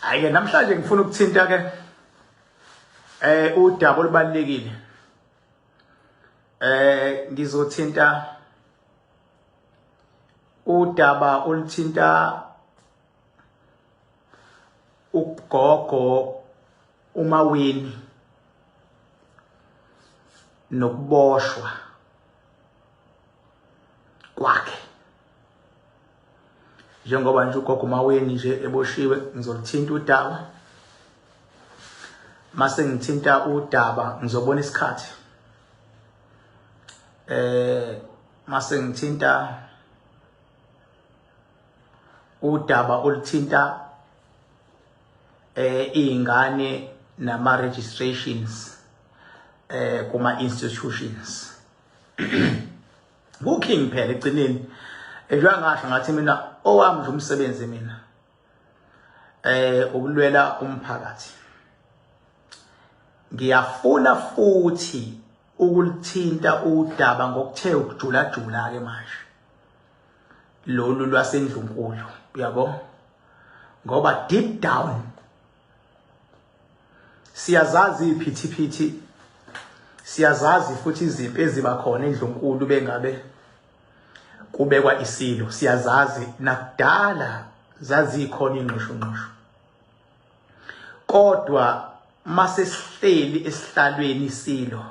Hayi ke, namhlanje ngifuna ukuthinta ke udaba olubalekile. Ngizothinta udaba oluthinta ugogo uMaweni nokuboshwa kwakhe. Njengoba nje ugogo uMaweni nje eboshiwe, ngizolithinta udaba. Mase ngithinta udaba, ngizobona isikhathi. Mase ngithinta udaba oluthinta izingane nama registrations kuma institutions ku-king. Phela egcineni njengoba ngasho ngathi mina owami nje umsebenzi mina ukulwela umphakathi. Ngiyafuna futhi ukulithinta udaba ngokuthe ukujula jula ke manje, lolu lwasendlunkulu, uyabo, ngoba deep down siyazazi iphithiphithi, siyazazi futhi izimpi eziba khona endlunkulu bengabe kubekwa isilo. Siyazazi, nakudala zazikhona ingqoshongqosho, kodwa mase sihleli esihlalweni isilo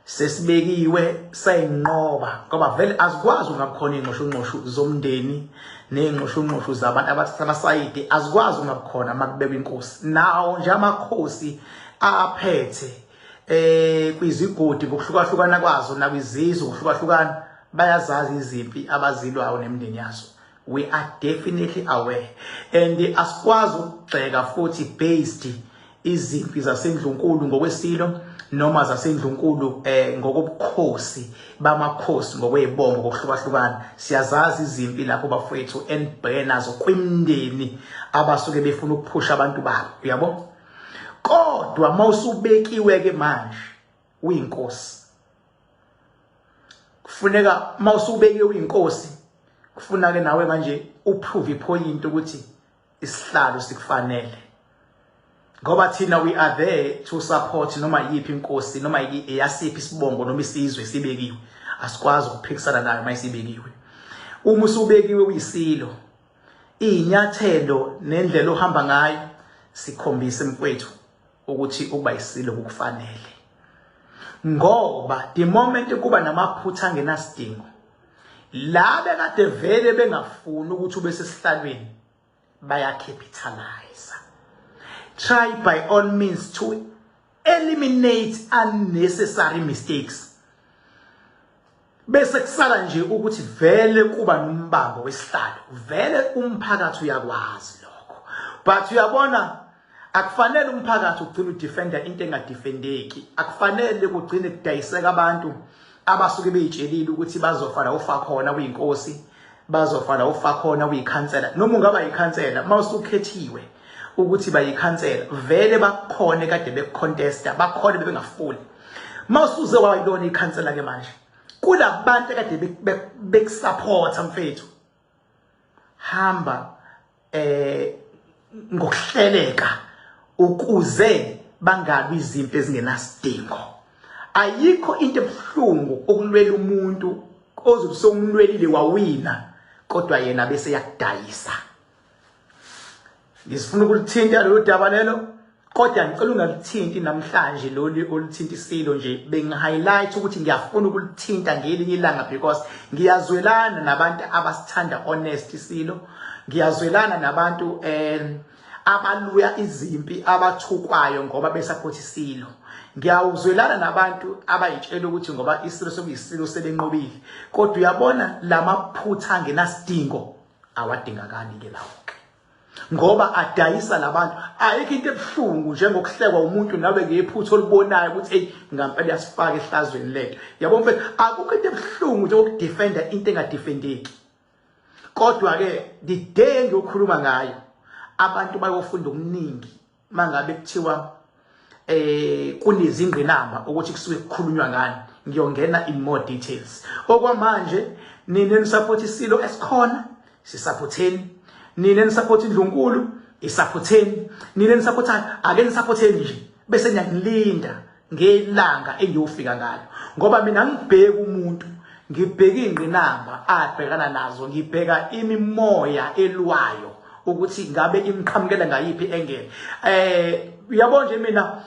sesibekiwe, sayinqoba, ngoba vele azikwazi ungabukhona ingqoshongqosho zomndeni ney'ngqoshongqosho zabantu abathatha amasayidi. Azikwazi ungabukhona uma kubekwa inkosi. Nawo nje amakhosi aphethe kwizigodi ngokuhlukahlukana kwazo nakwizizwe ngokuhlukahlukana bayazazi izimpi abazilwayo nemindeni yazo. We are definitely aware and asikwazi ukugxeka futhi based izimpi zasendlunkulu ngokwesilo noma zasendlunkulu ngokobukhosi bamakhosi ngokwezibongo ngokuhlukahlukana. Siyazazi izimpi lapho, bafowethu, enibheke nazo kwimndeni abasuke befuna ukuphusha abantu babo, uyabo. Kodwa mawusubekiwe ke manje uyinkosi, kufuneka mawusubekiwe uyinkosi, kufuna ke nawe manje uprove ipoint ukuthi isihlalo sikufanele, ngoba thina we are there to support noma yiphi inkosi, noma eyasiphi isibongo noma isizwe sibekiwe. Asikwazi ukuphikisana nayo mayisibekiwe. Uma usubekiwe uyisilo, inyathelo nendlela ohamba ngayo sikhombise, mfowethu, ukuthi ukuba isilo kukufanele, ngoba the moment kuba namaphutha angenasidingo, la bekade vele bengafuni ukuthi ube sesihlalweni bayacapitalize, try by all means to eliminate unnecessary mistakes, bese kusala nje ukuthi vele kuba nombango wesihlalo. Vele umphakathi uyakwazi lokho, but uyabona, akufanele umphakathi ugcine udefenda into engadefendeki. Akufanele kugcine kudayiseka abantu abasuke beyitshelile ukuthi bazofa la ufa khona kuyinkosi, bazofa la ufa khona kuyikhansela. Noma ungaba yikhansela, mawusukhethiwe ukuthi bayikhansela, vele bakhona kade bekucontesta, bakhona bebengafuni. Mawusuze wayilona ikhansela ke manje, kulabantu ekade bekusupporta, mfethu, hamba ngokuhleleka ukuze bangabi izimpi ezingenasidingo. Ayikho into ebuhlungu ukulwela umuntu ozobe sewumlwelile wawina, kodwa yena bese yakudayisa. Ngisifuna ukulithinta lolu daba lelo, kodwa ngicela ungalithinti namhlanje lolu oluthinta isilo nje. Bengi-highlight ukuthi ngiyafuna ukulithinta ngelinye ilanga because ngiyazwelana nabantu abasithanda honest isilo, ngiyazwelana nabantu abaluya izimpi, abathukwayo ngoba besupport isilo. Ngiyawuzwelana nabantu abayitshela ukuthi ngoba isilo sokuyisilo sebenqobile, kodwa uyabona, lamaphutha angenasidingo awadingakali ke lawo ke, ngoba adayisa labantu. Ayikho into ebuhlungu njengokuhlekwa umuntu nawe ngephutha olibonayo ukuthi hey, ngampela yasifaka ehlazweni lento, yabo mfethu. Akukho into ebuhlungu njengokudefenda into engadefendeki. Kodwa ke the day engiyokhuluma ngayo, abantu bayofunda okuningi mangabe kuthiwa kunezingqinamba ukuthi kusuke kukhulunywa ngani. Ngiyongena in more details. Okwamanje nina nisupport isilo esikhona, sisupporteni. Nina nisupport indlunkulu, Isupporteni nina nisupportayo, ake nisupporteni nje bese niyangilinda ngelanga engiyofika ngalo, ngoba mina ngibheka umuntu, ngibheka ingqinamba abhekana nazo, ngibheka imimoya elwayo ukuthi ngabe imqhamukela ngayiphi engene. Uyabona nje, mina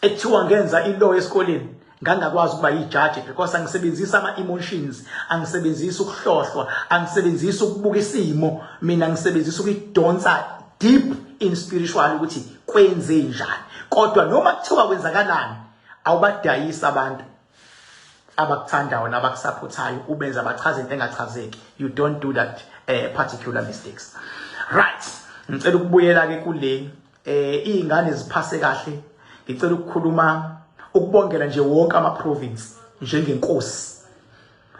ekuthiwa ngenza i-law esikoleni, ngangakwazi ukuba yijaji because angisebenzisi ama-emotions, angisebenzisi ukuhlohlwa, angisebenzisi ukubuka isimo. Mina ngisebenzisa ukuyidonsa deep in spiritual ukuthi kwenze njani. Kodwa noma kuthiwa kwenzakalani, awubadayisa abantu abakuthandayo nabakusupportayo, ubenza bachaze into engachazeki. You don't do that particular mistakes, right? Ngicela ukubuyela ke kule izingane ziphase kahle. Ngicela ukukhuluma ukubongela nje wonke ama province njengenkosi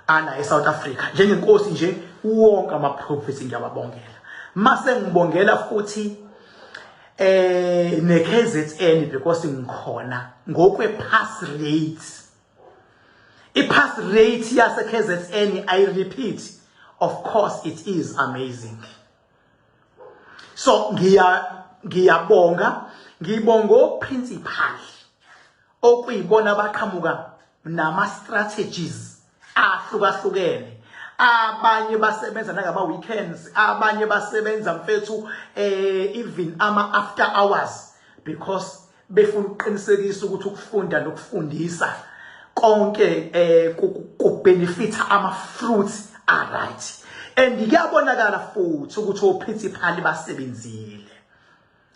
ana eSouth Africa, njengenkosi nje, wonke ama province ngiyababongela. Mase ngibongela futhi ne-KZN because ngikhona ngokwe pass rate. I-pass rate yase KZN, I repeat, of course it is amazing. So ngiyabonga, ngibonga oprincipal okuyibona abaqhamuka nama strategies ahlukahlukene. Abanye basebenza nangama weekends, abanye basebenza, mfethu, even ama after hours because befuna ukuqinisekisa ukuthi ukufunda nokufundisa konke kubenefita ama fruits are right. And kuyabonakala futhi ukuthi oprincipal basebenzile,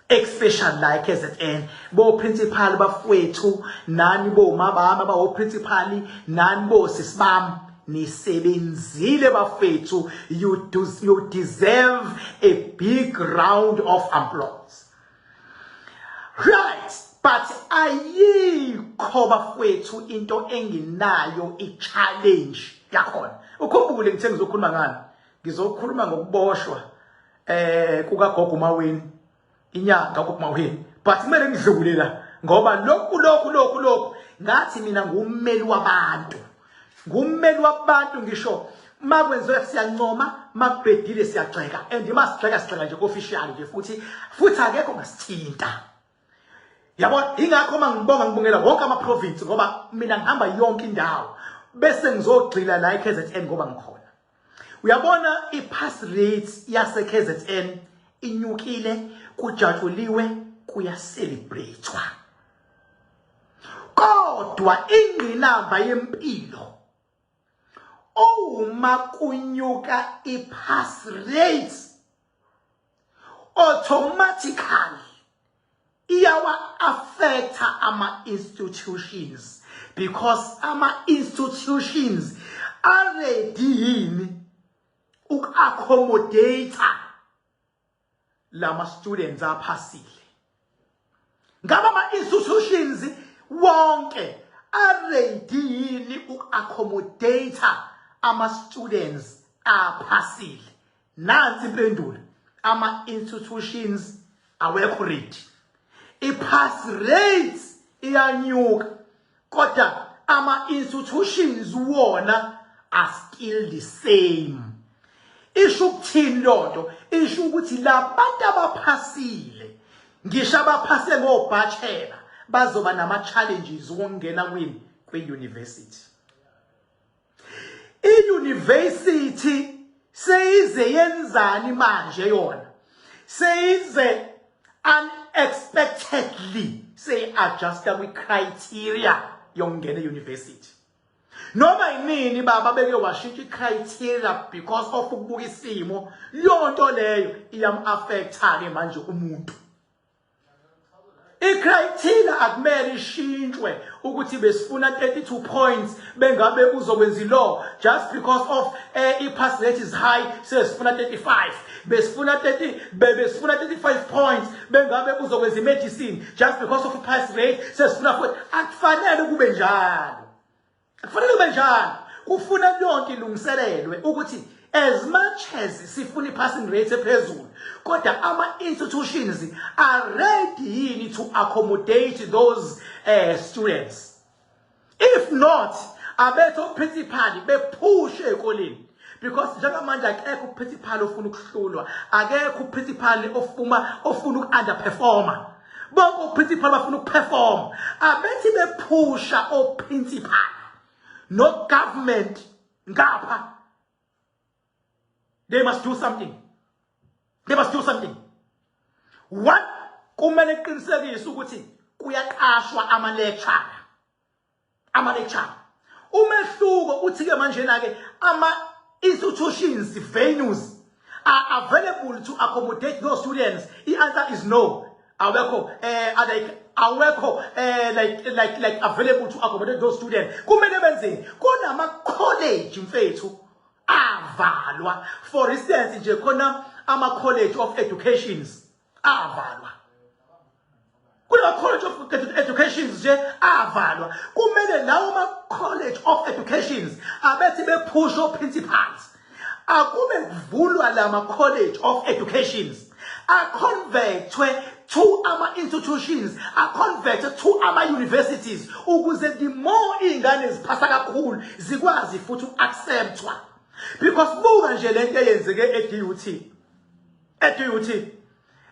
especially like KZN, bo principal bafowethu, nani bo mabama ba principal, nani bo sisibam, nisebenzile bafethu. You deserve a big round of applause, right? But ayikho bafowethu into enginayo, i-challenge yakhona. Ukhumbule ngithe ngizokhuluma ngani? Ngizokhuluma ngokuboshwa kukagogo Maweni, inyanga gogo Maweni, but kumele ngidlule la ngoba lokhu lokhu lokhu lokhu ngathi mina ngummeli wabantu, ngummeli wabantu. Ngisho makwenziwe siyancoma, makubhedile siyagxeka, and masigxeka sigxeka nje official nje futhi futhi akekho ngasithinta, yabo. Ingakho uma ngibonga, ngibongela wonke ama province ngoba mina ngihamba yonke indawo, bese ngizogxila la eKZN ngoba ngikhona. Uyabona, i-pass rate yase KZN inyukile, kujatshuliwe, kuyacelebratewa, kodwa ingqinamba yempilo, uma kunyuka i-pass rate, automatically iyawa affecta ama institutions because ama institutions already yini uku-accommodate lama students aphasile? Ngabe ama institutions wonke already yini uku-accommodate ama students aphasile? Nansi impendulo: ama institutions awekho ready. I-pass rates iyanyuka kodwa ama institutions wona are still the same. Isho ukuthini lonto? Isho ukuthi labantu abaphasile, ngisho abaphase ngobachelor, bazoba nama challenges wokungena kwini? Kwi-university. I-university seyize yenzani manje yona? Seyize unexpectedly seyi-adjusta kwi-criteria yokungena e-university. Noma yinini baba beke washintsha i-criteria because of ukubuka isimo, yonto leyo iyam-affecta-ke manje umuntu. I-criteria akumele ishintshwe ukuthi besifuna 32 points bengabe uzokwenza law, just because of i-pass rate is high sesifuna 35. Besifuna 30, besifuna 35 points bengabe uzokwenza i-medicine, just because of i-pass rate sesifuna 40. Akufanele kube njalo, kufanele kube njalo. Kufuna yonke ilungiselelwe ukuthi as much as sifuna i-passing rate ephezulu, kodwa ama-institutions are ready yini to accommodate those students? If not, abetho principal bephushe ezikoleni. Because njengamanje akekho uprincipal ofuna ukuhlulwa, akekho uprincipal ofuna uku-underperforma. Bonke oprincipal bafuna ukuperforma. Abethi bephusha oprincipal no government ngapha, they must do something. They must do something. One, kumele kuqinisekise ukuthi kuyaqashwa ama-lecturer. Ama-lecturer. Umehluko uthi ke manje na ke ama-institutions, venues are available to accommodate those students. I-answer is no. Awekho like awekho like available to accommodate those students. Kumele benzeni? Kunama college mfethu avalwa. For instance nje khona ama college of educations avalwa. Kunama college of educations nje avalwa. Kumele lawo ma college of educations abethi bephusha principals, akube kuvulwa lama college of educations, aconvertwe to ama institutions, aconvert to ama universities, ukuze the more ingane ziphasa kakhulu zikwazi futhi uacceptwa. Because buka nje lento eyenzeke e-DUT, e-DUT,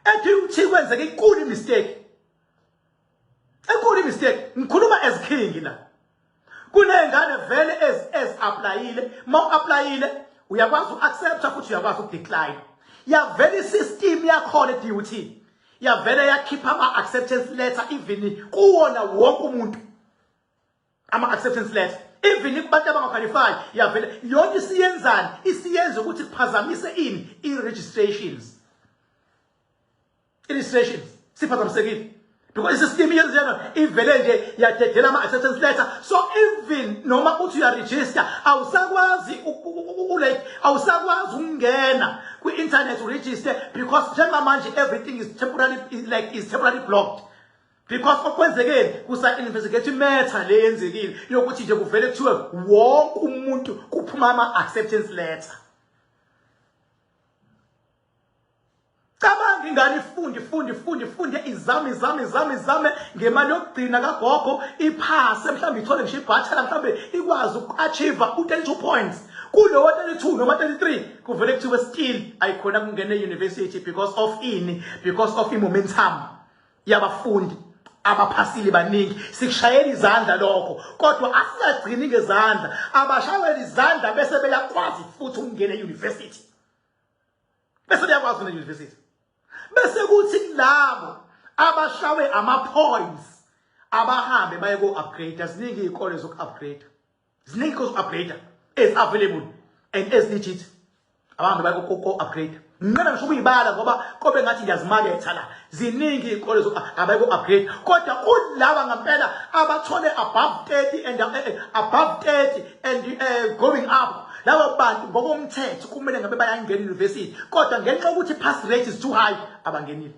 e-DUT kwenzeke inkulu mistake, enkulu mistake. Ngikhuluma as king la. Kuney'ngane vele ezi-applyile. Uma u-applyile uyakwazi uku-accepta futhi uyakwazi ukudecline. Yavele isystem yakhona e-DUT yavele yakhipha ama-acceptance letter even kuwona wonke umuntu, ama-acceptance letter even kubantu abangaqualify. Yavele yonke isiyenzani, isiyenza ukuthi kuphazamise ini, i-registrations. I-registrations siphazamisekile because isystem yenzena ivele nje yadedela ama-acceptance letter. So even noma uthi uyaregister, awusakwazi like awusakwazi ukungena kwi-internet uregister, because njengamanje everything is temporarily like is temporarily blocked, because okwenzekeni kusa-investigate matter le yenzekile yokuthi nje kuvele kuthiwe wonke umuntu kuphuma ama-acceptance letter. Cabanga ingane ifunde, ifunde, ifunde, ifunde, izame, izame, izame, izame ngemali yokugcina kagogo, iphase, mhlawumbe ithole ngisho ibachelor, mhlawumbe ikwazi uku-achieve u-32 points kulowo 32 noma 33, kuvele kuthiwe still ayikhona kungena e-university. Because of ini? Because of i-momentum yabafundi abaphasile baningi. Sikushayela izandla lokho, kodwa asingagcini ngezandla. Abashayela izandla bese beyakwazi futhi ukungena e-university, bese beyakwazi ukungena e-university, bese kuthi kulabo abashawe ama-points abahambe baye ko-upgrade. Ziningi iy'kole zoku-upgrade, ziningi iy'kole zoku-upgrade as available and as legit. Abahambe baye ko-upgrade. Nginqena ngisho ukuyibala ngoba kobe ngathi ngiyazimaketha la. Ziningi iy'kole abaye ko-upgrade, kodwa kulaba ngempela abathole above 30 and above 30 and going up, labo bantu ngokomthetho kumele ngabe bayangena university, kodwa ngenxa yokuthi pass rate is too high, abangenile.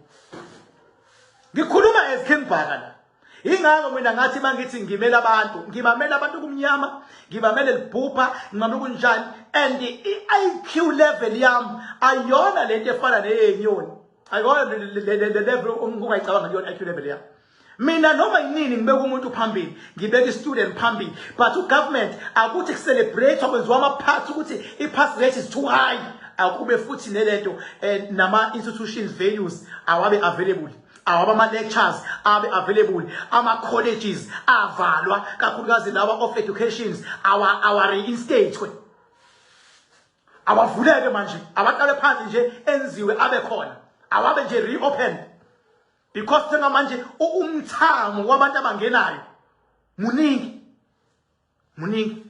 Ngikhuluma as King Bhaka la. Ingakho mina ngathi mangithi ngimela abantu, ngibamela abantu kumnyama, ngibamele libhubha, ngibamele kunjani, and i-IQ level yami ayona lento efana neyenyoni, ayona le level ongayicabanga kuyona IQ level yami. Mina noma yinini ngibeka umuntu phambili, ngibeka i-student phambili. But ugovernment akuthi kucelebrate, kwenziwa ama-party ukuthi i-pass rate is too high, akube futhi nelento nama-institutions values awabe available, awaba ama-lectures abe available. Ama-colleges avalwa, kakhulukazi lawa of educations, awa reinstate, awavuleke manje, abaqale phansi nje, enziwe abe khona, awabe nje reopen, because njengamanje umthamo wabantu abangenayo muningi, muningi.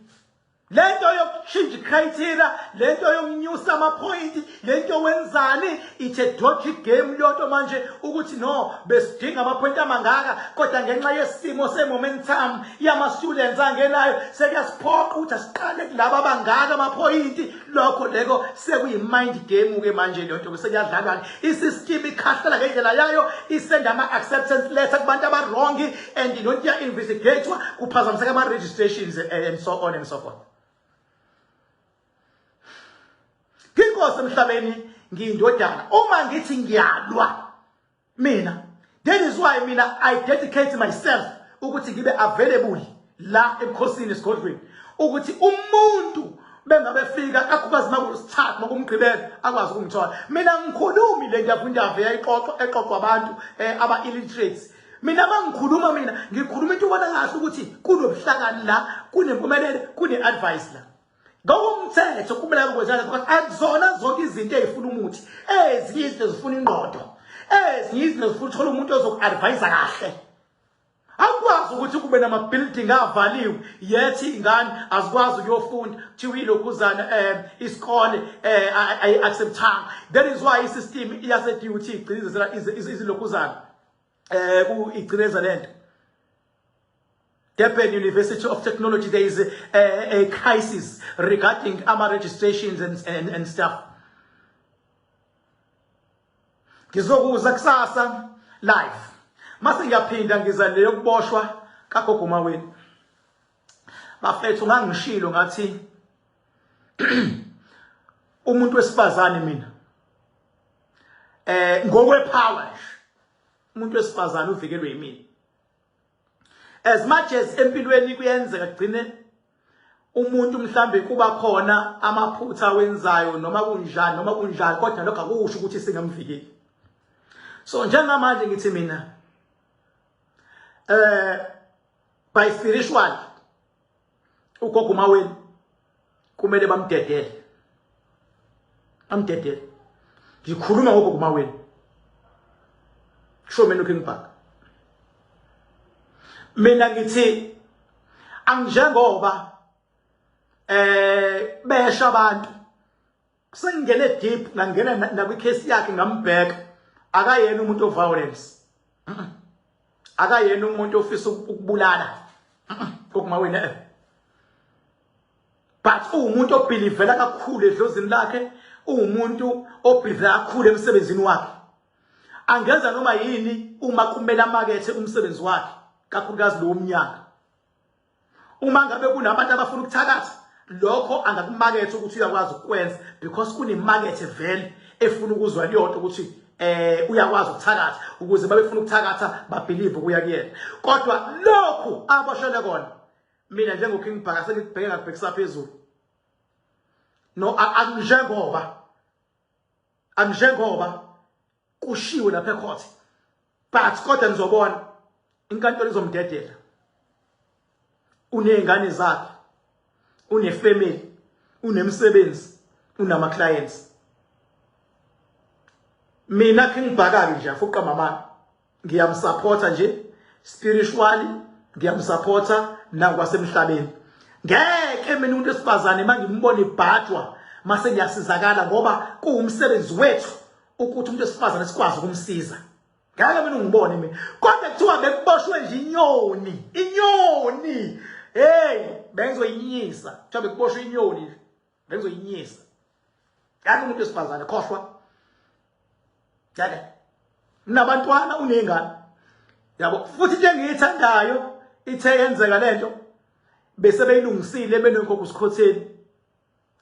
Lento yokushintsha criteria, lento yokunyusa ama-point, lento wenzani, it's a dodgy game leyonto manje, ukuthi no, besidinga ama-point amangaka, kodwa ngenxa yesimo se-momentum yama-students angenayo sekuyasiphoqa ukuthi asiqale kulaba abangaka ama-point. Lokho leko sekuyi-mind game-ke manje leyo nto, sekuyadlalwa. I-system ikhahlela ngendlela yayo, isenda ama-acceptance letter kubantu aba-wrong, and lonto iya-investigatwa, kuphazamiseka ama-registrations and so on and so forth. Nginkosi emhlabeni, ngiyindodana. Uma ngithi ngiyalwa mina, that is why mina I dedicate myself ukuthi ngibe available la ebukhosini, esigodlweni, ukuthi umuntu Bengabe fika kakhulukazi makulosithathu makumgqibelo akwazi ukungithola. Mina ngikhulumi le ndavundava eyayixoxwa exoxwa abantu eh, aba illiterates. Mina mangikhuluma mina ngikhuluma into ubona kahle ukuthi kunobuhlakani la, kunempumelelo, kune advice la. Ngokomthetho kumele kwenze because akuzona zonke izinto ezifuna umuthi. Ezinye izinto zifuna ingqondo. Ezinye izinto zifuna uthola umuntu ozoku-advise kahle. Akwazi ukuthi kube nama-building avaliwe yet iy'ngane azikwazi ukuyofunda kuthiwa ilokhuzana um isikole um ayi-acceptanga. That is why i-system yase-DUT igcinizesela izilokhuzana um igcineza le nto. Durban University of Technology, there is a crisis regarding ama registrations and stuff. Ngizokuza kusasa live. Mase ngiyaphinda ngiza leyo kuboshwa kagogo Maweni. Bafethu ngangishilo ngathi umuntu wesifazane mina eh ngokwe power nje umuntu wesifazane uvikelwe yimina. As much as empilweni kuyenzeka kugcine umuntu mhlambe kuba khona amaphutha awenzayo noma kunjani noma kunjani kodwa lokho akusho ukuthi singamvikeli. So njengamanje ngithi mina eh by spiritual ugogo Maweni kumele bamdedele, bamdedele. Ngikhuluma ngogogo Maweni, kusho mina uKing Bhaka. Mina ngithi anginjengoba eh besha abantu sengingene deep ngangena nakwi case yakhe ngambheka, akayena umuntu o violence, akayena umuntu ofisa ukubulala kokuMaweni eh but uwumuntu obelievela kakhulu edlozini lakhe, uwumuntu obelievela kakhulu emsebenzini wakhe. Angenza noma yini uma kumele amakethe umsebenzi wakhe, kakhulukazi lo mnyaka. Uma ngabe kunabantu abafuna ukuthakatha, lokho angakumaketha ukuthi uyakwazi ukukwenza because kunemakethe vele efuna ukuzwa leyonto ukuthi eh uyakwazi ukuthakatha, ukuze babefuna ukuthakatha babelieve ukuya kuyena. Kodwa lokhu aboshele kona, mina njengoKing Bhaka sengikubheke ngakubhekisa phezulu. No, akunjengoba anjengoba kushiwe lapha ecourt, but kodwa nizobona inkantolo izomdedela. Unezingane zakhe, unefamily, unemsebenzi, unama clients. Mina King Bhaka nje afuqa mama, ngiyamsupporta nje spiritually, ngiyamsupporta nakwasemhlabeni. Ngeke mina umuntu wesifazane mangimbona ibhajwa mase ngiyasizakala, ngoba kuwumsebenzi wethu ukuthi umuntu wesifazane sikwazi ukumsiza. Ngeke mina ungibone mina, kodwa kuthiwa bekuboshwe nje inyoni, inyoni, hey, bengizoyinyisa. Kuthiwa bekuboshwe inyoni, bengizoyinyisa. Ngeke umuntu wesifazane, khohlwa. Ngeke. Unabantwana, unezingane yabo. Futhi into engiyithandayo ithe yenzeka lento bese beyilungisile benogogo uSikhotheni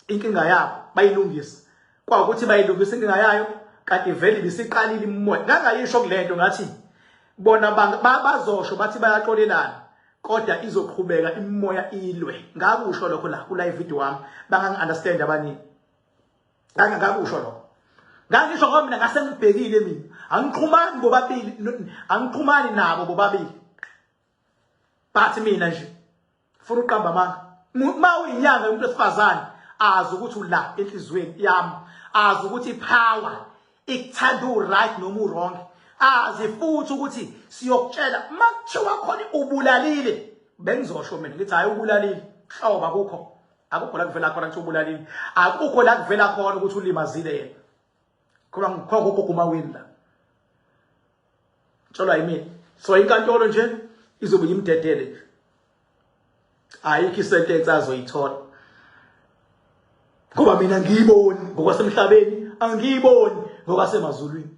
inkinga yabo bayilungisa, kwawukuthi bayilungisa inkinga yayo kanti vele ibisiqalile imimoya. Ngangayisho kulento ngathi bona bazosho bathi bayaxolelana, kodwa izoqhubeka imimoya ilwe. Ngakusho lokho la ku live video wami, bangangi understand abaningi. Ngakusho lokho, ngangisho ngoba mina ngase ngibhekile, mina angixhumani bobabili, angixhumani nabo bobabili, but mina nje funa uqamba amanga. Uma uyinyanga umuntu wesifazane azi ukuthi ula enhliziyweni yami, azi ukuthi ipower ikuthanda u-right noma u-wrong, azi futhi ukuthi siyokutshela makuthiwa khona ubulalile. Bengizosho mina ngithi hayi, ubulalile hlobo akukho, akukho la kuvela khona ukuthi ubulalile, akukho la kuvela khona ukuthi ulimazile yena. Khona ngikhona gogo Maweni la tshelwa yimina. So inkantolo nje izobe imdedele nje, ayikho isentence azoyithola, ngoba mina ngiyiboni ngokwasemhlabeni, angiyiboni ngokwasemazulwini.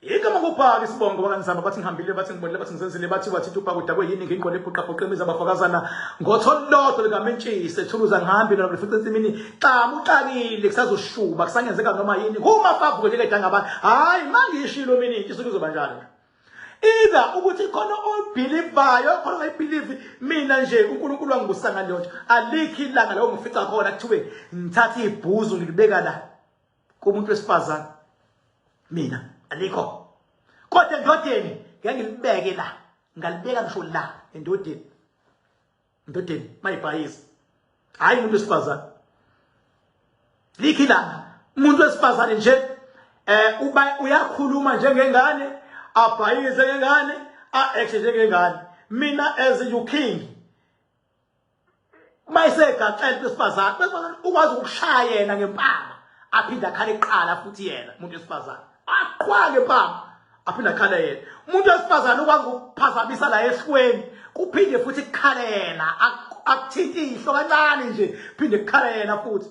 Igama kubhaka isibongo bakanzama, bathi ngihambile, bathi ngibonile, bathi ngizenzile, bathi wathi ubhaka udakwe yini, ngingqole iphuqa phuqa imizi abafakazana ngotho lodwa likamentshisi ethuluza, ngihambi noma ngifice ensimini xamu uxakile, kusazoshuba kusangenzeka noma yini kumafavuke nje kedanga abantu. Hayi, mangishilo mina into isuke izoba njalo. Either ukuthi khona obelievayo khona ongayibelieve. Mina nje uNkulunkulu wangibusa ngaleyo nto. Alikho ilanga la ngifica khona kuthiwe ngithatha ibhuzu ngilibeka la kumuntu wesifazane. Mina alikho. Kodwa endodeni ngeke ngilibeke la, ngalibeka ngisho la endodeni. Endodeni mayibhayiza, hayi umuntu wesifazane. Likhi la umuntu wesifazane nje uba uyakhuluma njengengane, abhayize ngengane, a-act njengengane. Mina as you king, mayisegaxela umuntu wesifazane, wesifazane ukwazi ukushaya yena ngempama, aphinde akhale kuqala futhi yena umuntu wesifazane, aqhwa ngempama aphinde akhale yena. Umuntu wesifazane ukwazi ukuphazamisa la ehlweni, kuphinde futhi kukhale yena, akuthinta ihlo kancane nje, phinde kukhale yena futhi.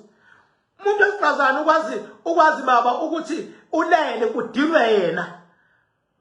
Umuntu wesifazane ukwazi baba ukuthi ulele kudinwe yena,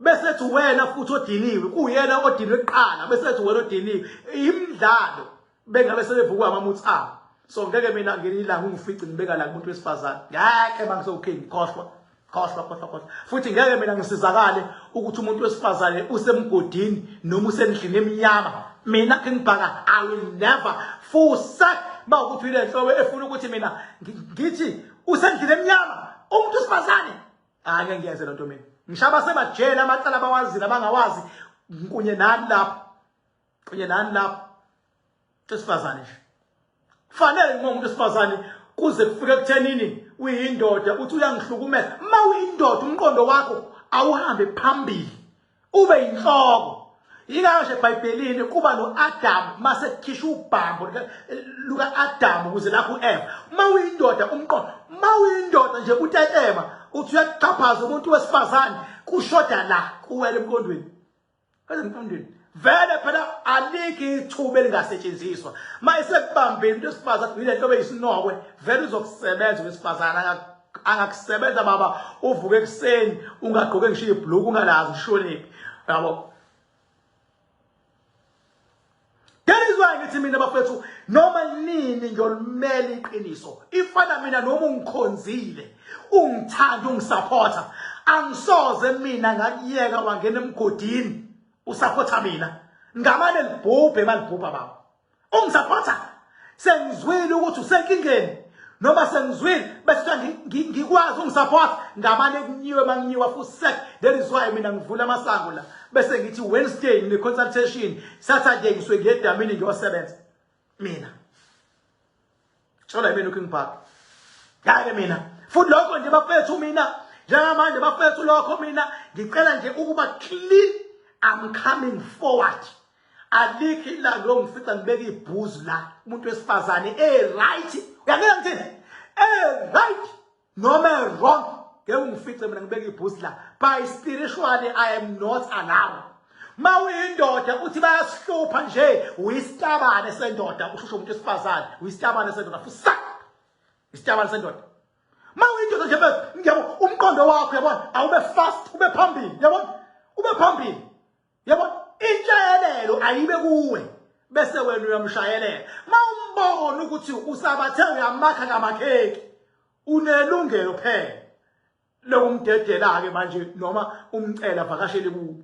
bese ethi wena futhi odiniwe, kuyena odinwe kuqala, bese ethi wena odiniwe. Imidlalo bengabe sebevukwa amamutsi abo. So ngeke mina ngelinye ilanga ungifice ngibeka la kumuntu wesifazane, ngeke mangisewuking, khohlwa, khohlwa, khohlwa, khohlwa. Futhi ngeke mina ngisizakale ukuthi umuntu wesifazane usemgodini noma usendlini emnyama. Mina King Bhaka, I will never forsake. Mawukuthi uyile nhlobo efuna ukuthi mina ngithi usendlini emnyama umuntu wesifazane, hayi ngeke ngiyenze lento mina. Ngishaba semajele amacala abawazile abangawazi, kunye nani lapho, kunye nani lapho. Wesifazane nje kufanele uma umuntu wesifazane kuze kufike ekuthenini uyindoda uthi uyangihlukumeza. Uma uyindoda umqondo wakho awuhambe phambili, ube yinhloko. Yingakho nje eBhayibhelini kuba no-Adam mase kukhishwa ubhambo luka-Adam ukuze lakho u-Eva. Uma uyindoda umqondo, uma uyindoda nje utetema uthi uyakuxhaphaza umuntu wesifazane, kushoda la kuwela emqondweni. Emqondweni vele phela alikho ithuba elingasetshenziswa. Uma esekubambile umuntu wesifazane yile nto eyisinokwe, vele uzokusebenza wesifazane. Angakusebenza baba, uvuke ekuseni ungagqoke ngisho ibhluku, ungalazi ushonephi, yabo. That is why ngithi mina bafethu, noma nini ngiyolimela iqiniso. Ifana mina noma ungikhonzile, ungithanda, ungisupporta, angisoze mina ngakuyeka wangena emgodini usupporta mina. Ngamane libhubhe malibhubha baba. Ungisupporta, sengizwile ukuthi usenkingeni, noma sengizwile bese ngikwazi ungisupport, ngamane kunyiwe manginyiwa futhi sek. That is why mina ngivula amasango la, bese ngithi Wednesday ngine consultation, Saturday ngisuke ngiye edamini ngiyosebenza. Mina tshola mina uKing Bhaka ngeke mina futhi lokho nje bafethu. Mina njengamanje bafethu, lokho mina ngicela nje ukuba clean, I'm coming forward. Alikho ilanga longifica ngibeka ibhuzu la umuntu wesifazane right. Uyangena ngithini? Right noma wrong, ngeke ungifice mina ngibeka ibhuzu la. By spiritually I am not allowed. Ma uyindoda uthi bayasihlupha nje, uyisitabane sendoda, ushushe umuntu wesifazane, uyisitabane sendoda fusa, isitabane sendoda. Ma uyindoda nje mfethu, ngiyabo umqondo wakho, yabona, awube fast, ube phambili, yabona, ube phambili, yabona. Intshayelelo ayibe kuwe, bese wena uyamshayelela. Ma umbona ukuthi usabathe uyamakha ngamakheki, unelungelo phela lokumdedela-ke manje, noma umcela avakashele kuwe.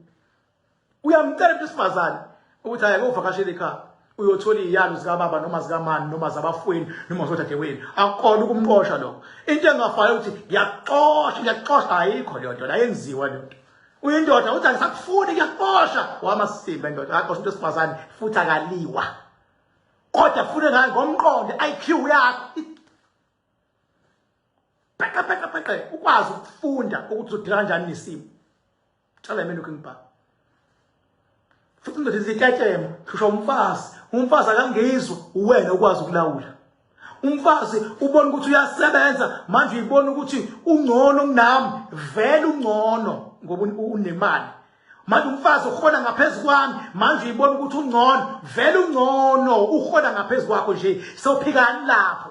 Uyamcela umuntu wesifazane ukuthi ayeke uvakashele ekhaya, uyothola iy'yalo zikababa noma zikamani noma zabafweni noma zodadewenu. Akukhona ukumxosha lokho. Into engafanele ukuthi ngiyakuxosha, ngiyakuxosha, ayikho leyo nto la, yenziwa leyo nto. Uyindoda uthi angisakufuni, ngiyakuxosha, wamasimba indoda akaxosha umuntu wesifazane futhi akaliwa. Kodwa fune ngayo ngomqondo, IQ yakho peqe peqe peqe, ukwazi ukufunda ukuthi uzodila kanjani nesimo. Tshala mina uKing Bhaka. Futhi indoda izitetema, hlushwa umfazi, umfazi akangizwa, uwena ukwazi ukulawula. Umfazi ubona ukuthi uyasebenza manje, uyibona ukuthi ungcono kunami, vele ungcono ngoba unemali. Manje umfazi uhola ngaphezu kwami, manje uyibona ukuthi ungcono, vele ungcono, uhola ngaphezu kwakho nje. Sophikani lapho?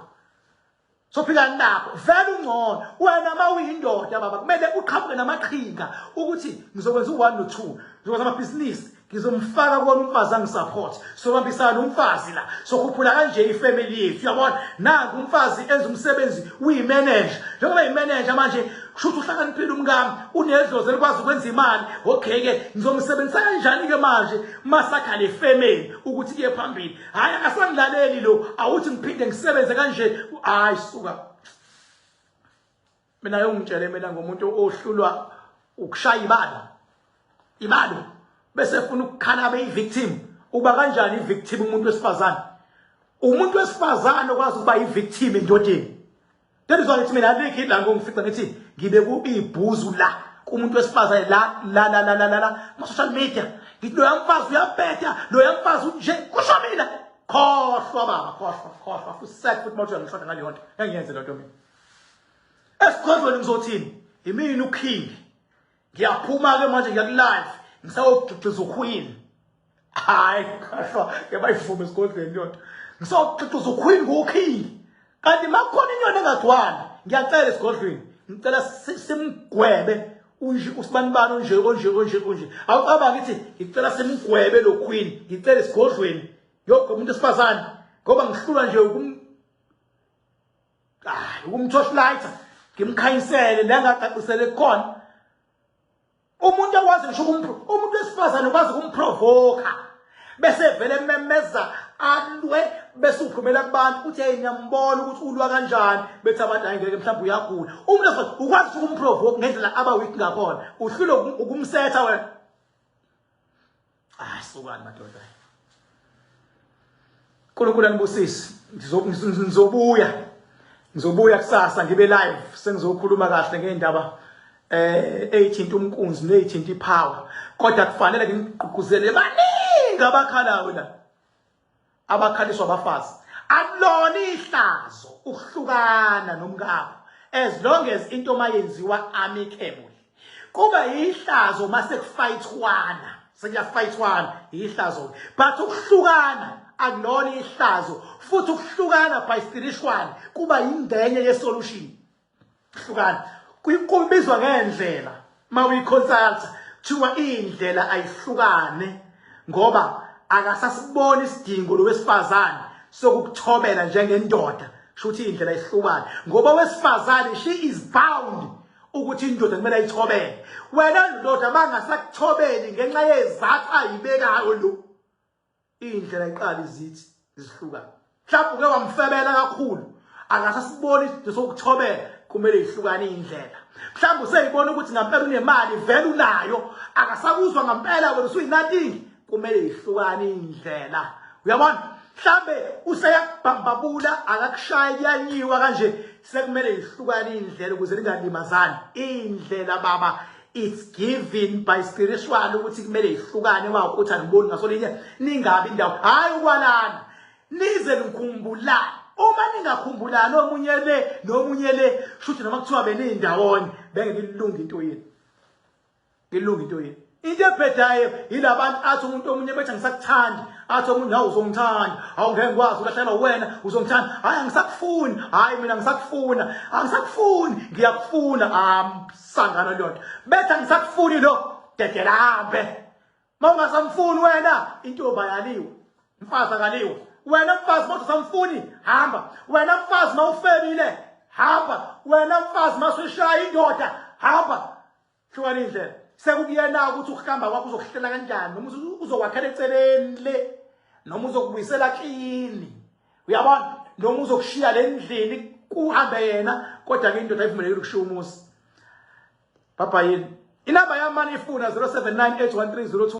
Sophikani lapho? Vele ungcono. Wena uma uyindoda baba, kumele uqhamuke namaqhinga ukuthi ngizokwenza u-1 no-2, ngizokwenza amabhizinisi. Ngizomfaka kuwona umfazi angisupport. Sobambisana umfazi la. Sokhuphula kanje ifamily yethu. Uyabona? Nangu umfazi enza umsebenzi uyimanager. Njengoba imanager manje kusho ukuthi uhlakaniphile umkami, unedlozi elikwazi ukwenza imali. Okay ke ngizomsebenzisa kanjani ke manje masakha le family ukuthi kuye phambili. Hayi akasangilaleli lo, awuthi ngiphinde ngisebenze kanje. Hayi suka. Mina yongitshele mina ngomuntu ohlulwa ukushaya ibalo. Ibalo bese efuna ukukhala abe i-victim. Uba kanjani i-victim umuntu wesifazane? Umuntu wesifazane okwazi ukuba i-victim endodeni. That is why ngithi mina alikho ilanga ongifica ngithi ngibe ku-ibhuzu la kumuntu wesifazane la la la la la la la ma-social media ngithi loya mfazi uyabheda loya mfazi unje kusho mina khohlwa baba khohlwa khohlwa futhi set futhi mawuthi uyangihloda ngaleyo nto engiyenze lento mina Esigodlweni ngizothini? Yimina uking. Ngiyaphuma ke manje ngiya live ngisawugxixiza uqueen. Hayi kahlwa ke bayivume esigodlweni leyo nto. Ngisawugxixiza uqueen ngoking. Kanti makukhona inyoni engagcwali ngiyacela esigodlweni ngicela simgwebe unje usibanibani onje onje onje onje. Awucabanga ngithi ngicela simgwebe lo queen ngicela esigodlweni yogqoka umuntu esifazane ngoba ngihlulwa nje ukum hayi ukumtorchlighter ngimkhanyisele la ngacacisele khona umuntu akwazi ngisho umuntu wesifazane ukwazi ukumprovoka bese vele ememeza alwe bese uphumela kubantu uthi hey ngiyambona ukuthi ulwa kanjani bethi abantu hayi ngeke mhlawumbe uyagula umuntu wesifazane ukwazi ukumprovoke ngendlela aba weak ngakhona uhlulwe ukumsetha wena. Ah sukani madoda. uNkulunkulu anibusise. Ngizobuya. Ngizobuya kusasa ngibe live sengizokhuluma kahle ngeindaba eyithinta umkunzi neyithinta ipower. Kodwa kufanele ngigqugquzele baningi abakhalayo la. Abakhaliswa abafazi. Akulona ihlazo ukuhlukana nomkakho as long as into mayenziwa amicably. Kuba yihlazo mase kufayithwana, sekuyafayithwana yihlazo. But ukuhlukana akulona ihlazo futhi ukuhlukana by spiritual kuba yingxenye ye solution. Hlukana kubizwa ngendlela mawuyiconsulta kuthiwa indlela ayihlukane ngoba akasasiboni isidingo lowesifazane sokukuthobela njengendoda sho ukuthi indlela ihlukane ngoba wesifazane she is bound ukuthi indoda kumele ayithobele wena ndoda mangasakuthobeli ngenxa yezathu ayibekayo lo indlela iqala izithi zihlukane mhlawumbe uke wamfebela kakhulu akasasiboni isidingo sokuthobela kumele ihlukane indlela mhlawumbe useyibona ukuthi ngampela unemali vele unayo akasakuzwa ngampela wena usuyinatini kumele ihlukane indlela uyabona mhlambe useyakubhambabula akakushayi kuyanyiwa kanje sekumele ihlukane indlela ukuze ningalimazani indlela baba. It's given by spiritual ukuthi kumele ihlukane mawukuthi aniboni ngasolinye ningabi indawo hayi ukwalana nize nikhumbulane uma ningakhumbulani omunye le nomunye le shuthi noma kuthiwa beniyindawonye bengeke ilunge into yenu ilunge into yenu into ebhedayo yilabantu athi umuntu omunye bethi angisakuthandi athi omunye hawu uzongithanda hawu ngeke ngikwazi ulahlekelwa wena uzongithanda hayi angisakufuni hayi mina ngisakufuna angisakufuni ngiyakufuna sangana leyo nto bethi angisakufuni lo dedela hambe uma ungasamfuni wena intombi ayaliwe mfazi akaliwe wena mfazi uma usamfuni hamba wena mfazi uma ufebile hamba wena mfazi uma usuyishaya indoda hamba hlukana indlela sekukuyena ukuthi ukuhamba kwakho uzokuhlela kanjani noma uzokwakhela eceleni le noma uzokubuyisela kini uyabona noma uzokushiya le ndlini kuhambe yena kodwa ke indoda ayivumelekile ukushiya umuzi. Bye bye. Inamba yami mani ifuna 07981302.